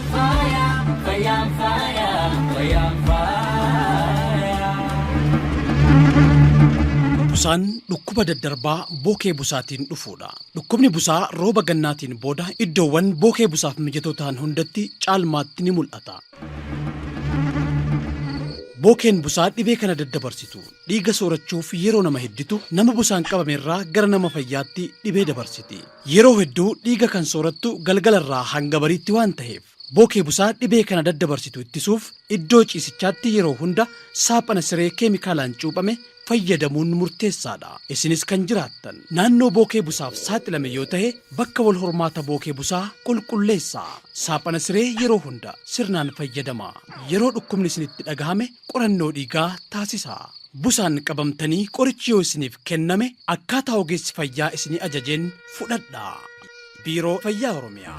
Fayyaan faaya, fayyaan faaya, fayyaan faaya. Busaan dhukkuba daddarbaa bookee busaatiin dhufuudha. Dhukkubni busaa rooba gannaatiin booda iddoowwan bookee busaaf mijatoo ta'an hundatti caalmaatti ni mul'ata. Bookeen busaa dhibee kana daddabarsitu dhiiga soorachuuf yeroo nama hidditu nama busaan qabame irraa gara nama fayyaatti dhibee dabarsiti. Yeroo hedduu dhiiga kan soorattu galgalarraa hanga bariitti waan ta'eef bookee busaa dhibee kana daddabarsitu ittisuuf iddoo ciisichaatti yeroo hunda saaphana siree keemikaalaan cuuphame fayyadamuun murteessaadha. Isinis kan jiraattan naannoo bookee busaaf saaxilame yoo ta'e bakka wal hormaata bookee busaa qulqulleessaa. Saaphana siree yeroo hunda sirnaan fayyadamaa. Yeroo dhukkubni isinitti dhagahame qorannoo dhiigaa taasisaa. Busaan qabamtanii qorichi yoo isiniif kenname akkaataa ogeessi fayyaa isinii ajajeen fudhadhaa. Biiroo Fayyaa Oromiyaa.